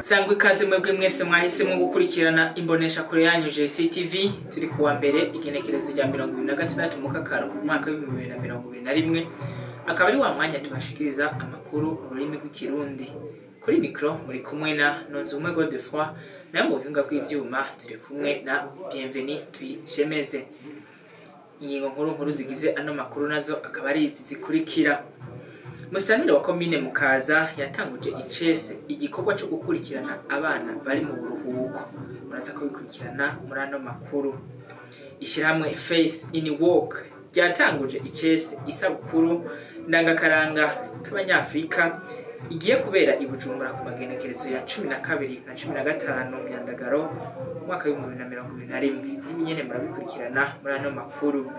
Sangwa ikaze mwebwe mwese mwahisemo gukurikirana imbonesha kure yanyu JCTV. Turi kuwa mbere, igenekerezo rya 26 Mukakaro, umwaka w'2021, akaba ari wa mwanya tubashikiriza amakuru mu rurimi rw'Ikirundi. Kuri mikro muri kumwe na Nonzumwe Godefroy, nayo mu buhinga bw'ivyuma turi kumwe na Bienveni Tuyishemeze. Ingingo nkuru nkuru zigize ano makuru nazo akaba ari izi zikurikira: Musitanteri wa komine Mukaza yatanguje icese igikorwa cyo gukurikirana abana bari mu buruhuko. Muraza kubikurikirana muri ano makuru. Ishyirahamwe Faith in Work ryatanguje icese isabukuru ndangakaranga k'Abanyafurika igiye kubera i Bujumbura ku magenekerezo ya 12 na 15 Myandagaro, umwaka w'2021. N'ibi nyene murabikurikirana muri ano makuru.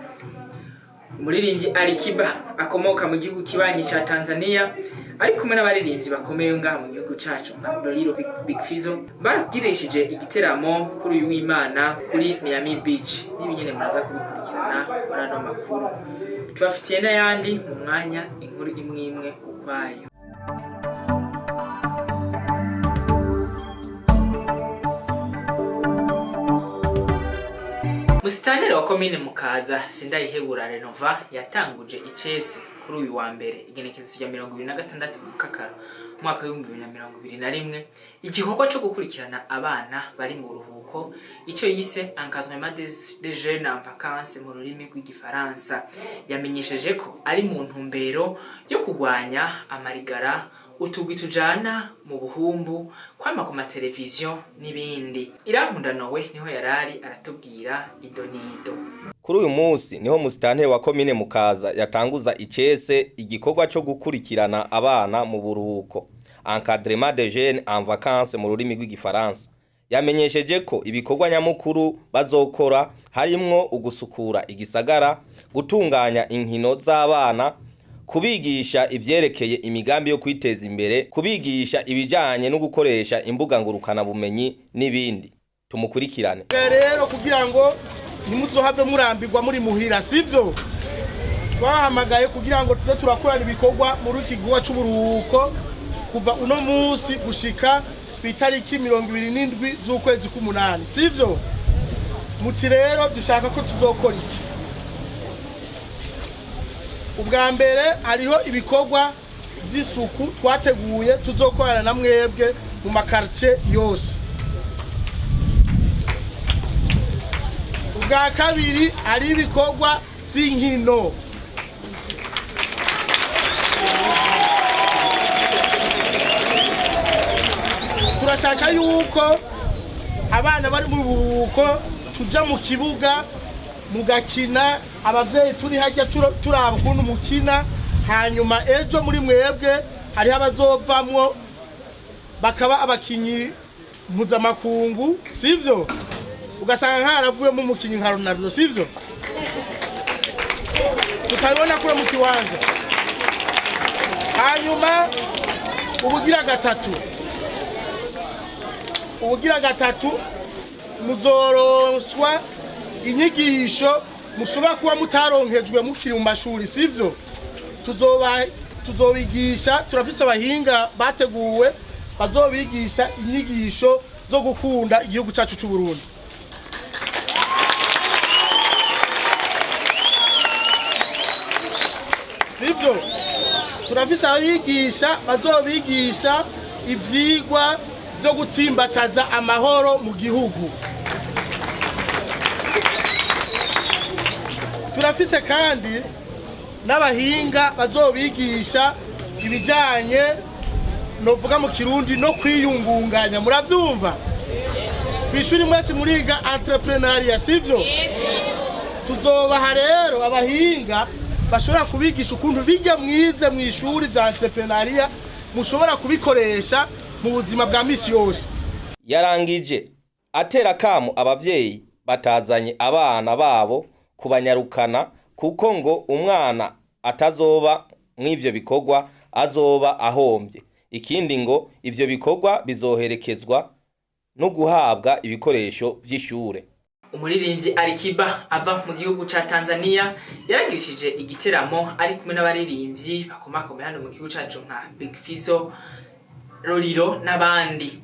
Umuririmbyi Alikiba akomoka mu gihugu kibanyi ca Tanzania ari kumwe n'abaririmbyi bakomeye ngaha mu gihugu cacu nka Lolilo, Big Fizzo, baragirishije igiteramo kuri uyu w'Imana kuri Miami Beach. N'ibi nyene muraza kubikurikirana muri ano makuru. Tubafitiye n'ayandi mu mwanya, inkuru imwe imwe ukwayo. Musitaneri wa komine Mukaza, Sindayihebura Renova, yatanguje icese kuri uyu wa mbere, igenekerezo rya 26 Mukakaro, umwaka w'2021, igikorwa co gukurikirana abana bari mu buruhuko, ico yise "encadrement des jeunes en vacances" mu rurimi rw'Igifaransa. Yamenyesheje ko ari mu ntumbero yo kurwanya amarigara, utugwi tujana mu buhumbu, kwama ku mateleviziyo n'ibindi. Irankunda Nowe niho yarari, aratubwira idonido. Kuri uyu munsi niho musitanteri wa komine Mukaza yatanguza icese igikorwa co gukurikirana abana mu buruhuko, encadrement des jeunes en vacances mu rurimi rw'Igifaransa. Yamenyesheje ko ibikorwa nyamukuru bazokora harimwo ugusukura igisagara, gutunganya inkino z'abana, kubigisha ivyerekeye imigambi yo kwiteza imbere, kubigisha ibijanye no gukoresha imbuga ngurukana bumenyi n'ibindi. Tumukurikirane. Rero kugira ngo ntimuzohave murambirwa muri muhira, sivyo? Twahamagaye kugira ngo tuze turakorana ibikorwa muri iki gikorwa c'uburuhuko kuva uno munsi gushika ku itariki 27 z'ukwezi k'umunani, sivyo? Muti rero dushaka ko tuzokora iki? Ubwa mbere, hariho ibikorwa by'isuku twateguye tuzokorana na mwebwe mu makartie yose. Ubwa kabiri, hari ibikorwa by'inkino. Turashaka yuko abana bari mu buruhuko tuja mu kibuga mugakina, abavyeyi turi hajya turaba ukuntu mukina. Hanyuma ejo muri mwebwe hariho abazovamwo bakaba abakinyi mpuzamakungu, sivyo? Ugasanga nkaravuyemo umukinyi nka Ronaldo, sivyo? Tutabibona kure mu kibanza. Hanyuma ubugira gatatu, muzoronswa inyigisho mushobora kuba mutaronkejwe mukiri mu mashuri, sivyo? Tuzobigisha, turafise abahinga bateguwe bazobigisha inyigisho zo gukunda igihugu cyacu cy'u Burundi, sivyo? Turafise abigisha bazobigisha ivyigwa vyo gutsimbataza amahoro mu gihugu. Turafise kandi n'abahinga bazobigisha ibijanye, novuga mu Kirundi, no kwiyungunganya. Muravyumva, kw'ishuri mwese muriga entrepreneuriat, sivyo? Tuzobaha rero abahinga bashobora kubigisha ukuntu bijya mwize mu ishuri vya entrepreneuriat mushobora kubikoresha mu buzima bwa misi yose. Yarangije atera kamo abavyeyi batazanye abana babo kubanyarukana, kuko ngo umwana atazoba mw'ivyo bikorwa azoba ahombye. Ikindi, ngo ivyo bikorwa bizoherekezwa no guhabwa ibikoresho vy'ishure. Umuririmbyi Alikiba ava mu gihugu ca Tanzania yaragirishije igiteramo ari kumwe n'abaririmbyi bakomakomeye hano mu gihugu cacu nka Big Fizzo, Lolilo n'abandi.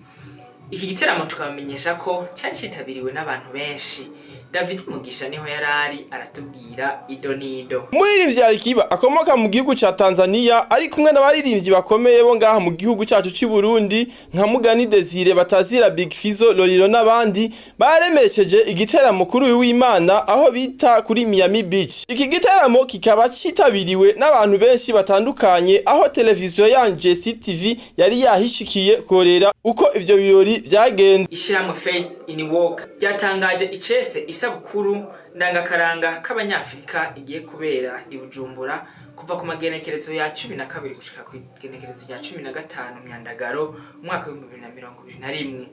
Iki giteramo tukabamenyesha ko cyari cyitabiriwe n'abantu benshi. David Mugisha niho yarari, aratubwira ido n'ido. Umuririmbyi Alikiba akomoka mu gihugu ca Tanzania ari kumwe n'abaririmbyi bakomeye bo ngaha mu gihugu cacu c'u Burundi nka Mugani Desire batazira Big Fizzo, Lolilo n'abandi, baremesheje igiteramo kuri uyu w'Imana aho bita kuri Miami Beach. Iki giteramo kikaba citabiriwe n'abantu benshi batandukanye, aho televiziyo yanje CTV yari yahishikiye korera uko ivyo birori vyagenze. Ishyirahamwe Faith in Work ryatangaje icese isabukuru ndangakaranga k'Abanyafurika igiye kubera i Bujumbura kuva ku magenekerezo ya 12 gushika ku igenekerezo rya 15 Myandagaro umwaka w'2021.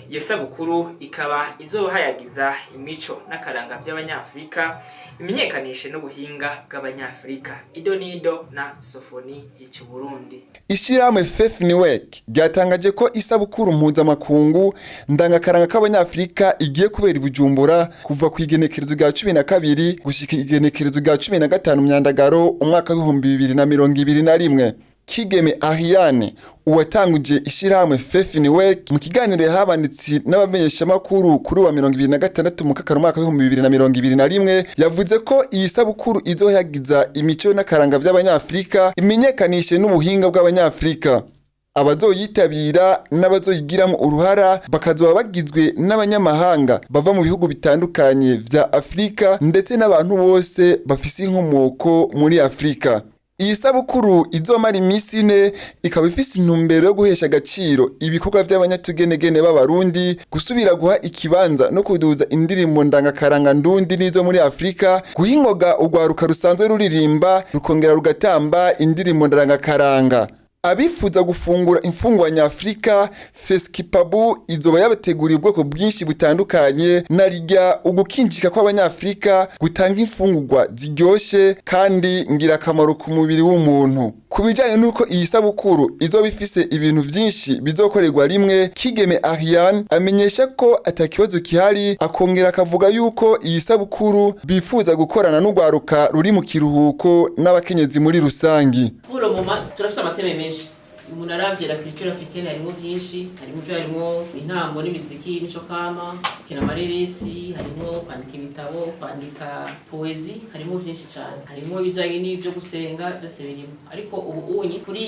Iyo sabukuru ikaba izohayagiza imico n'akaranga by'Abanyafurika, imenyekanishe n'ubuhinga bw'Abanyafurika. Ido nido na Sofoni y'Ikiburundi. Ishyirahamwe Faith in Work ryatangaje ko isabukuru mpuzamakungu ndangakaranga k'Abanyafurika igiye kubera i Bujumbura kuva ku igenekerezo rya 12 gushika igenekerezo rya 15 Myandagaro umwaka w'2021. Kigeme Ariane, uwatanguje ishyirahamwe Faith in Work, mu kiganiro yahabanditsi n'abamenyeshamakuru kuri wa 26 Mukakaro umwaka w'2021, yavuze ko iyi sabukuru izohayagiza imico n'akaranga by'Abanyafurika, imenyekanishe n'ubuhinga bw'Abanyafurika. Abazoyitabira n'abazoyigiramo uruhara bakazoba bagizwe n'abanyamahanga bava mu bihugu bitandukanye vya Afurika, ndetse n'abantu bose bafise inkomoko muri Afurika. Iyi sabukuru izomara iminsi 4 ikaba ifise intumbero yo guhesha agaciro ibikorwa by'abanyatugenegene b'Abarundi, gusubira guha ikibanza no kuduza indirimbo ndangakaranga ndundi n'izo muri Afurika, guha ingoga urwaruka rusanzwe ruririmba rukongera rugatamba indirimbo ndangakaranga. Abifuza gufungura imfungwa nyafurika, Feskipabu izoba yabateguriye ubwoko bwinshi butandukanye, narirya ugukinjika kw'Abanyafurika gutanga imfungurwa ziryoshe kandi ngirakamaro ku mubiri w'umuntu. Ku bijyanye n'uko iyi sabukuru izoba ifise ibintu byinshi bizokorerwa rimwe, Kigeme Ariane amenyesha ko atakibazo kihari, akongera akavuga yuko iyi sabukuru bifuza gukorana n'urwaruka ruri mu kiruhuko n'abakenyezi muri rusangi. Pour le moment turafise ama thèmes menshi. Umuntu aravye la culture africaine, harimo vyinshi, harimo ivyo, harimo intambo n'imiziki, imico kama, gukina amareresi, harimo kwandika ibitabo, kwandika poésie, harimo vyinshi cane, harimo ibijanye n'ivyo gusenga, byose birimo. Ariko ubu unyi kuri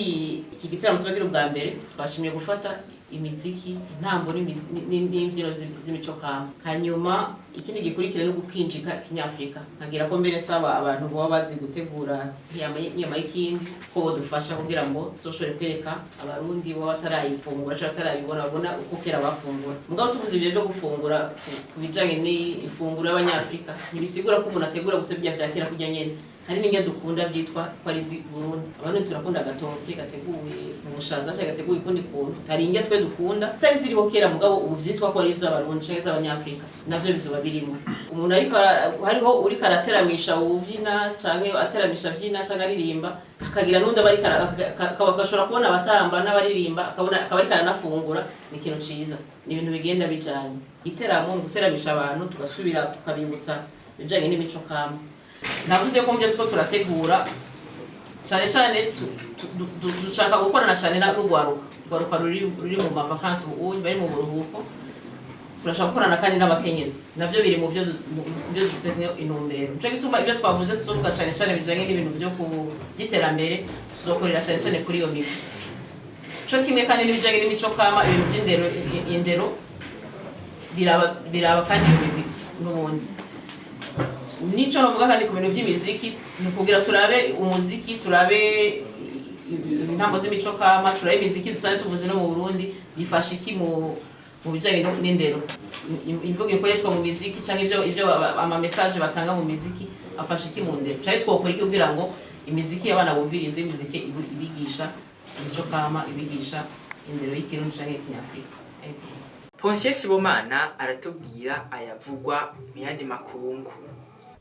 iki gitaramo tuzogira ubwa mbere, twashimye gufata imiziki, intambo n'imbyino z'imico kama. Hanyuma ikindi gikurikira no gukinjika kinyafrika. Nkagira ko mbere saba abantu baba bazi gutegura nk'iyama y'ikindi ko bodufasha kugira ngo tuzoshobore kwereka Abarundi baba batarayifungura cyangwa batarayibona, babona uko kera bafungura. Mugabo tuvuze ibyo byo gufungura ku bijanye n'ifunguro y'Abanyafrika, ntibisigura ko umuntu ategura gusa ibya vya kera kurya nyene. Hari n'indya dukunda byitwa ko ari izi Burundi. Abantu turakunda agatoke gateguye mu bushaza cyangwa gateguye ukundi kuntu. Hari indya twe dukunda zitari ziriho kera, mugabo ubu vyitwa ko ari iz'Abarundi canke iz'Abanyafrika, navyo bizoba birimo. Umuntu ariko hariho uriko arateramisha uwuvyina canke ateramisha vyina canke aririmba, akagira n'undi aba ariko akaba ashobora kubona abatamba n'abaririmba, akabona akaba ariko aranafungura. Ni ikintu ciza, ni ibintu bigenda bijanye. Iteramo ni uguteramisha abantu, tugasubira tukabibutsa ibijanye n'imico kama. Navuze ko mubyo two turategura cyane cyane dushaka gukorana cyane n'urwaruka, urwaruka ruri mu ma vacances ubu, bari mu buruhuko. Turashaka gukorana kandi n'abakenyezi, navyo biri mu byo dufise intumbero. Nico gituma ibyo twavuze tuzovuga cyane cyane bijanye n'ibintu byo ku by'iterambere, tuzokorera cyane cyane kuri iyo migwi, co kimwe kandi n'ibijanye n'imico kama, ibintu by'indero. Indero biraba kandi iyo migwi n'ubundi. Nico navuga kandi ku bintu by'imiziki ni ukugira turabe umuziki, turabe intambo z'imico kama, turabe imiziki dusanzwe tuvuze no mu Burundi bifasha iki mu bijanye n'indero. Imvugo ikoreshwa mu miziki cyangwa ivyo ama message batanga mu miziki afasha iki mu ndero, cyangwa twokora iki kugira ngo imiziki y'abana bumvirize, imiziki ibigisha imico kama, ibigisha indero y'Ikirundi canke y'Ikinyafrika. Ego. Ponsier Sibomana aratubwira ayavugwa mu yandi makungu.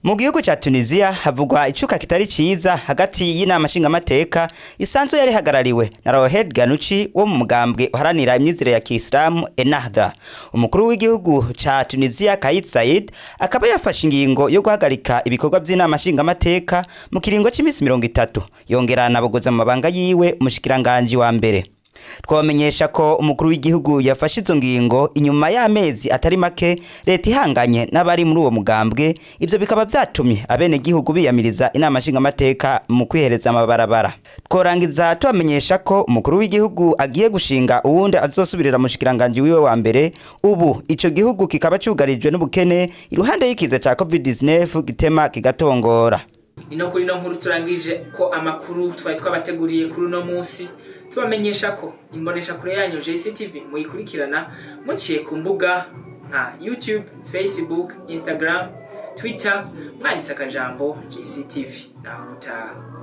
Mu gihugu ca Tunisia havugwa icuka kitari ciza hagati y'inama nshingamateka isanzwe yari hagarariwe na Rached Ghannouchi wo mu mugambwe uharanira imyizerere ya Kiislamu Ennahda. Umukuru w'igihugu ca Tunisia Kais Saied akaba yafashe ingingo yo guhagarika ibikorwa vy'inama nshingamateka mu kiringo c'imisi 30, yongera anabogoza mu mabanga yiwe umushikiranganji wa mbere. Twabamenyesha ko umukuru w'igihugu yafashe izo ngingo inyuma y'amezi atari make leta ihanganye n'abari muri uwo mugambwe. Ivyo bikaba vyatumye abenegihugu biyamiriza inama nshingamateka mu kwihereza amabarabara. Tworangiza tubamenyesha ko umukuru w'igihugu agiye gushinga uwundi azosubirira mushikiranganji wiwe wa mbere. Ubu ico gihugu kikaba cugarijwe n'ubukene iruhande y'ikiza ca COVID-19 gitema kigatongora. Ni no kuri ino nkuru turangije ko amakuru twari twabateguriye kuri uno munsi, tubamenyesha ko imbonesha kure yanyu JCTV muyikurikirana muciye ku mbuga nka YouTube, Facebook, Instagram, Twitter, mwanditse akajambo JCTV. Naho gutaha.